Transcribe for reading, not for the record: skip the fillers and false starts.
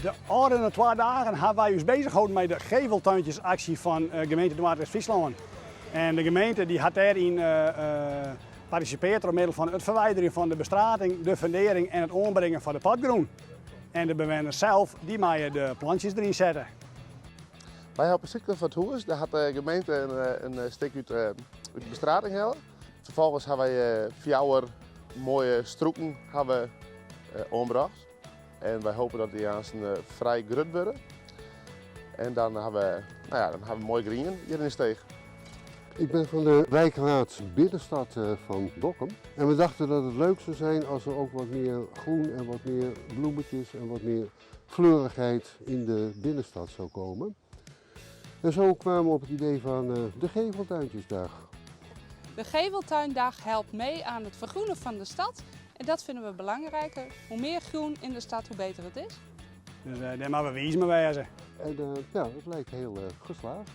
De ôfrûne twa dagen hawwe wy ús bezich holden mei de geveltuintjesaksje fan gemeente Noardwest-Fryslân. En de gemeente dy hat dêryn partisipeard troch middel fan it ferwiderjen fan de bestrating, de fundearring en it oanbringen fan de potgrûn. En de bewenners sels dy meie de plantsjes deryn sette. Wy hawwe op 'e sydkant fan it hûs, dêr hat de gemeente in stik út de bestrating helle. Ferfolgens hawwe wy fjouwer moaie strûken hawwe oanbrocht. En wy hoopje dat dy aansten frij grut wurde. En dan hawwe we, no ja, dan hawwe we moai grien hjir yn de steech. Ik ben van de wijkraad Binnenstad van Dokkum. En we dachten dat het leuk zou zijn als er ook wat meer groen en wat meer bloemetjes en wat meer fleurigheid in de binnenstad zou komen. En zo kwamen we op het idee van de Geveltuintjesdag. De Geveltuindag helpt mee aan het vergroenen van de stad. En dat vinden we belangrijker. Hoe meer groen in de stad, hoe beter het is. Dus dêr moatte we wiis mei wêze. En ja, het lijkt heel geslaagd.